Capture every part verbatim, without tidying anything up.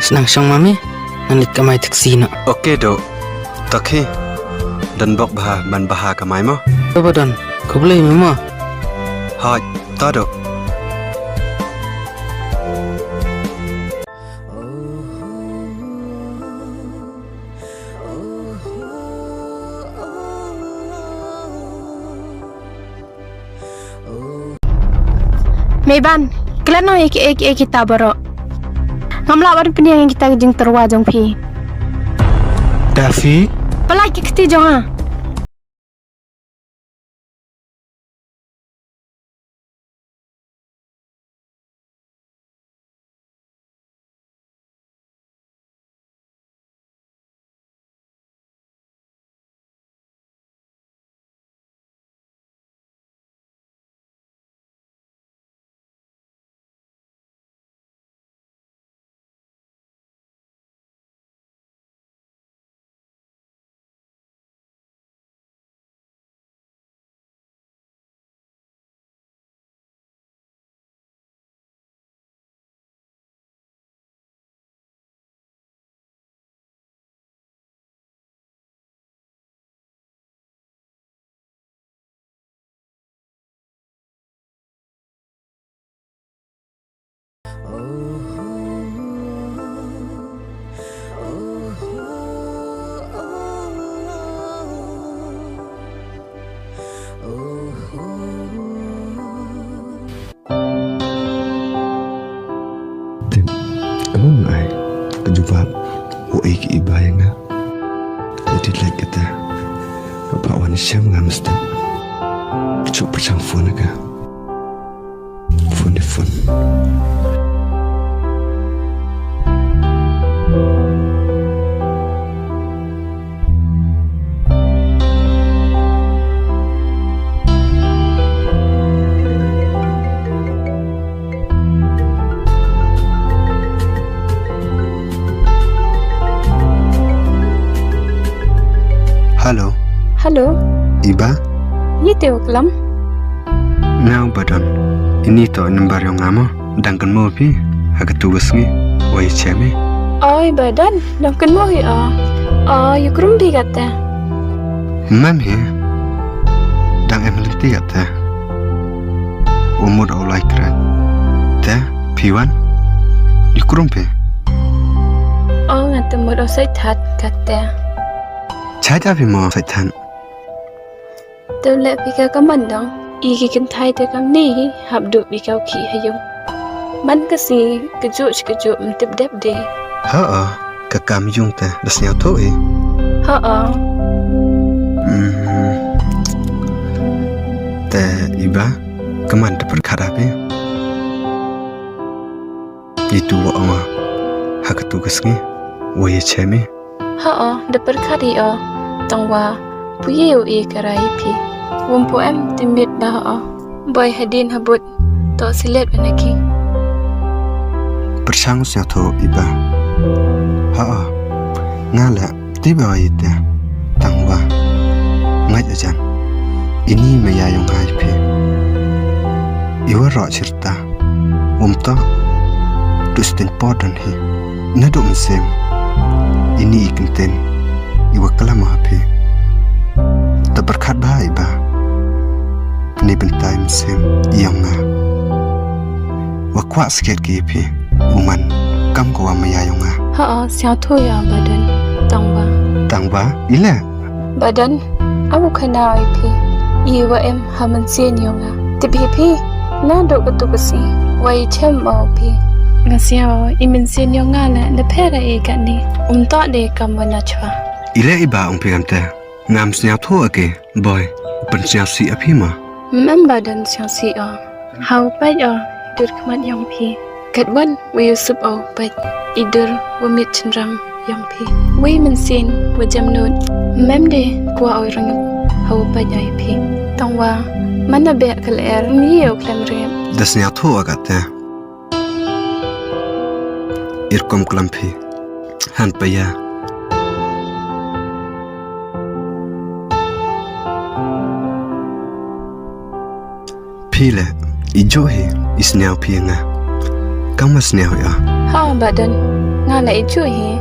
Shnang shong ma me, ngan leit kamai taxi noh. Ok doh. Tokhi. Don bok bha ban bha kamai mo. To ba don. Khublei me mo. Hooid, to doh. Meiban, klet noh ïa ki, ïa ki, ïa kita baroh. Ngam lah ban pynïeng ïa kita ki jingtyrwa jong phi. Daffy? Pyllait ki kti jong nga. Tip, ym ai ka jubab u ei ki iba ïa nga. Ïa ti lait kata. Ba wan shem nga mesti. Chup pyrshang phone ka. Phone di phone. Hello. Hello. Iba? Ïa te u klam? Nga u Badon. Ini to number yong nga mo. Dang kynmaw phi ha katu ka sngi wa ïa chem i. Oi Badon, dang kynmaw hi o. O, ïa krum phi kata. Mam hi. Dang em lynti kata. U mut u lai kra. Te phi wan. Ïa krum phi. O, nga te mut u sai that kata. Chai ta phi mo sai than. Te leh phi ka kaman dang. I ki kynthai te kam ni hap duh phi ka u ki ha yung. Man ka si ka juh shi ka juh mtip dep de. Ha a, ka kam yung te da sñiaw tho i. Ha a. Hmm. Te iba, kaman te pyrkhat ha phi. Itu wa ong ha katu ka sngi wa ïa chem i. Ha o, da pyrkhat i o. Tang wa pu ye u i ka rai phi. Wum pu em ti mit ba ha o. Boi hadin habut to silet ba na ki. Pyrshang u sñiaw tho iba. Ha o. Nga la Te ba ïa te tang wa ngait ajan. Ini maya yong nga ïa phi. Iwa roh chirta. Um to. Tu stin podon hi. Nadu mynsiem. Ini i kynten. Iwa klam ha phi. Ta pyrkhat ba iba. Ni bynta mynsiem yong nga. Wa kwah skhet ki phi. U man kam ko wa maya yong nga. Ha a, sñiaw tho ïa Badon. Tang ba. Tang ba, ile. Badon, abu khana oi phi. I wa em ha mynsiem yong nga. Tip hi phi. Na dok katu ka si. Wa i chem o phi. Nga sñiaw i mynsiem yong nga le da pher i ka ni. Um to de kam wa na chwa. Ile iba ong phi kam te. Ngam sñiaw tho ake, boi, u pynsñiaw si a phi ma. Mem Badon sñiaw si o. Hau pait o, dur khmat yong phi. Kat wan, wi u sup o, pait. I dur, wa miet chynram yong phi. Wi mynsiem, wa jam nut. Mem de, kwa o rngip. Hau pait o i phi. Tang wa, man a bek kal er, mi o klem rngip. Da sñiaw tho a kate. Irkom klam phi. Han pa ya. Phi le, i ju hi, i sñiaw phi nga. Kam ma sñiaw ya. Ha, Badon. Nga la ïohi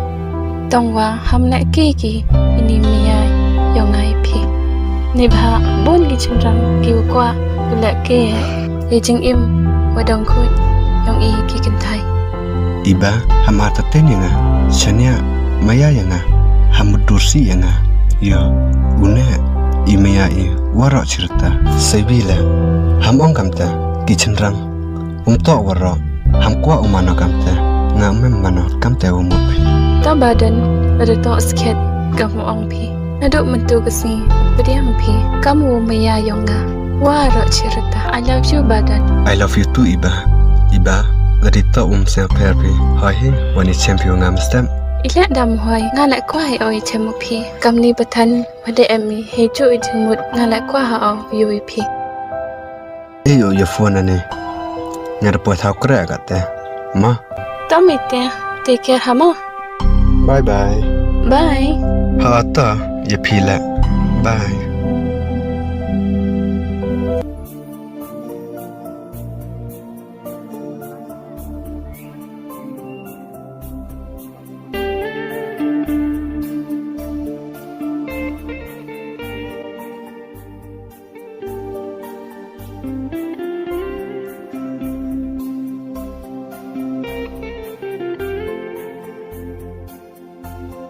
tang wa ham leh ki ki ini maya yong nga ïa phi. Ni bha bun ki chynrang ki u kwah u leh ki ïa jingim wa dang kut yong i ki kynthai. Iba ham artatien ïa nga, shania maya ïa nga, ham mutdur si ïa nga. Yo, une i maya i waroh chirta. Saibi la ham ong kamta ki chynrang. Um toh waroh, ham kwah u mano kamte, nga um em mano kamte u mut phi. Ta Badan, lada toh skhet kam u ong phi. Naduh mynta ka sngi pdiang phi kam u maya yong nga. Waroh chirta, I love you Badan. I love you too Iba. Iba, lada toh um sngewpher phi, hoi hi wan i chem phi u nga mstem. I leh dam hoi, nga leh kwah hi oi chem u phi. Kam ni pathan wade em i hei ju i jingmut, nga leh kwah ha au yu i phi. Ïoh ïa phone ani. Nga da poi thaw kre ka te. Ma. Tam ite, take care ha ma. Bye bye. Bye. Ha ta ïa phi la. Bye.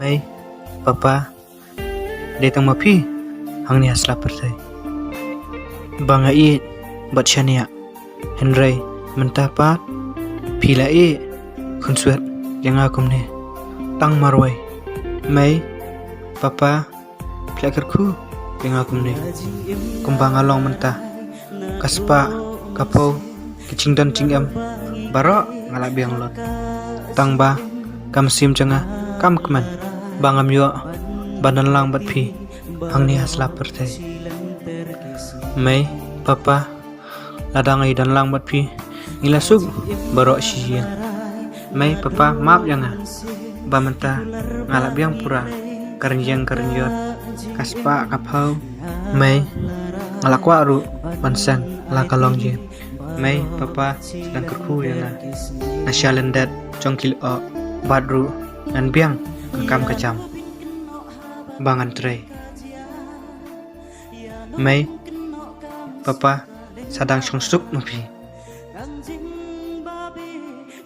Mei, Papa, dei tang ma phi hangne ha sla pyrthei. Ba nga ïeit bad shaniah, hynrei mynta pat phi la ïeh khunswet ïa nga kumne. Tang marwei, Mei, Papa, phi la kyrkhu ïa nga kumne. Kumba nga long mynta, ka spah ka phew, ki jingdon jingem baroh nga la biang lut. Tang ba ka mynsiem jong nga kam kmen ba ngam ïoh ban don lang bad phi hangne ha sla pyrthei. Mei, Papa, lada nga ïoh don lang bad phi, ngi la suk baroh shi ïing. Mei, Papa, map ïa nga ba mynta nga la biang pura ka rynïeng ka rynïot, ka spah ka phew. Mei, nga la kwah ruh ban seng la ka longïing. Mei, Papa, dang kyrkhu ïa nga. Nga sha lyndet jong ki lyoh bad ruh ngan biang ka kam ka jam ba ngan trei. Mei, Papa, sa dang shong suk ma phi.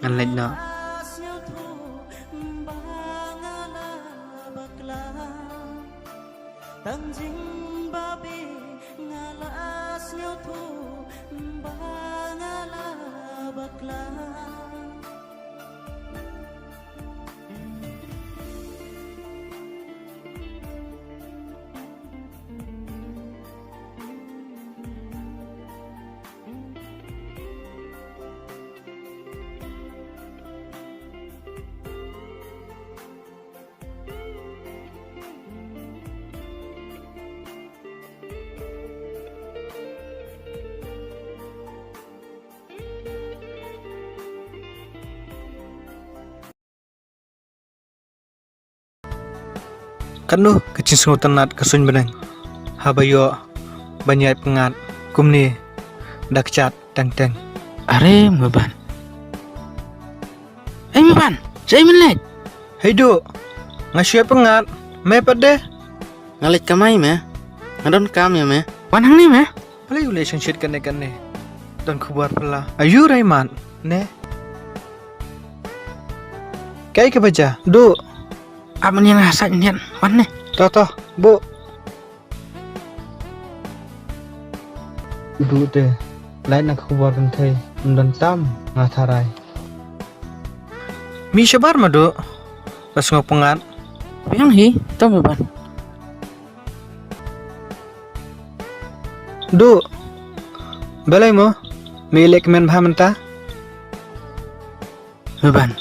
Ngan leit noh. Katno ka jingsngewtynnat ka suiñ bneng haba ïoh ban ïaid pyngngad kumne da kjat teng teng. Are me Ban. Ei me Ban, shaei men leit? Hei Duh, nga shu ïaid pyngngad, me pat de? Nga leit kamai me. Nga don kam ïa me. Wan hangne me. Balei u leh shongshit kane kane? Don khubor phylla. Ayu Raiman ne? Kaei kaba jia Duh? Ap mane nga sait niat. Wan ne. To to, buh. Duh te, lait na khubor kynthei, ym don tam nga tharai. Mih shabar ma Duh. Ba sngewpyngngad. Biang hi, to me Ban. Duh. Balei mo? Me leh kmen bha mynta? Me Ban,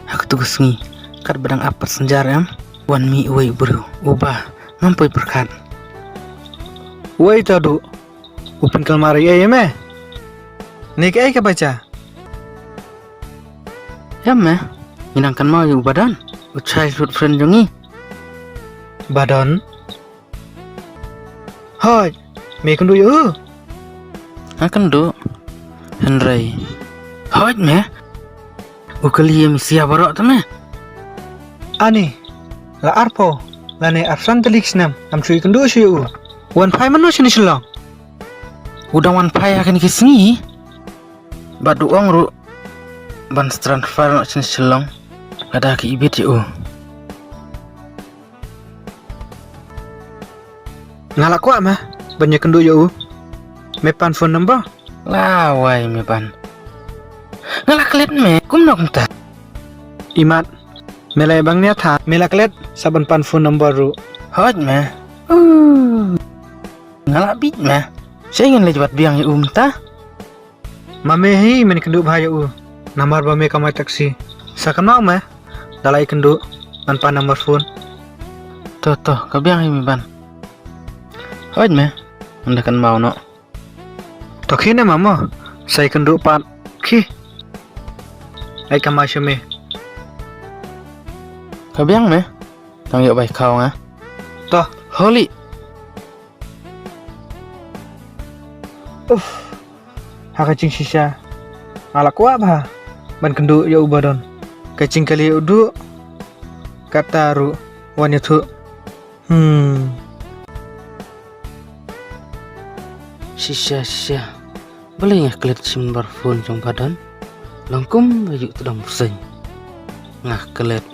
ha katu ka sngi katba dang ap pat synjar em, wan mih uwei u briew uba ngam poi pyrkhat. Uei ta Duh? U pynkulmar ei ei me? Ne kaei kaba jia? Em me, ngi dang kynmaw ïa u Badon, u childhood friend jong ngi. Badon? Hooid, me kynduh ïa u? Nga kynduh. Hynrei, hooid me, u kylli ïa me sia baroh te me. Ani, la arphew lane arphew san tylli ki snem ngam shu ïakynduh shuh ïa u. Wan phai mano shane Shillong? U dang wan phai ha kine ki sngi. Bad u ong ruh ban transfer noh shane Shillong lada ka ibit ïa u. Nga la kwah me ban ïakynduh ïa u. Me pan phone number? La wai me ban. Nga la klet me, kumno kumta? Imat, me la ïa bang nia tha, me la klet sa ban pan phone number ruh. Hooid me. Uh. Nga la bit me. Sa ngin leit wad biang ïa u mynta. Ma me hi men kynduh bha ïa u. Namar ba me kamai taxi. Sa kynmaw me. Da la ïakynduh ban pan number phone. To to, ka biang hi me ban. Hooid me. Ynda kynmaw noh. To khie ne ma mo. Sa ïakynduh pat. Khie. Ai kamai sha me. Ka biang me. Tang ïoh bai khaw nga. To. Holi. Uff. Ha ka jingshisha nga la kwah bha ban kynduh ïa u ba don. Ka jingkylli u duh kata ruh wan ïathuh. Hmm. Shisha shisha. Balei nga klet shim number phone jong ba don? Long kum ba ïoh tdong bseiñ. Nga klet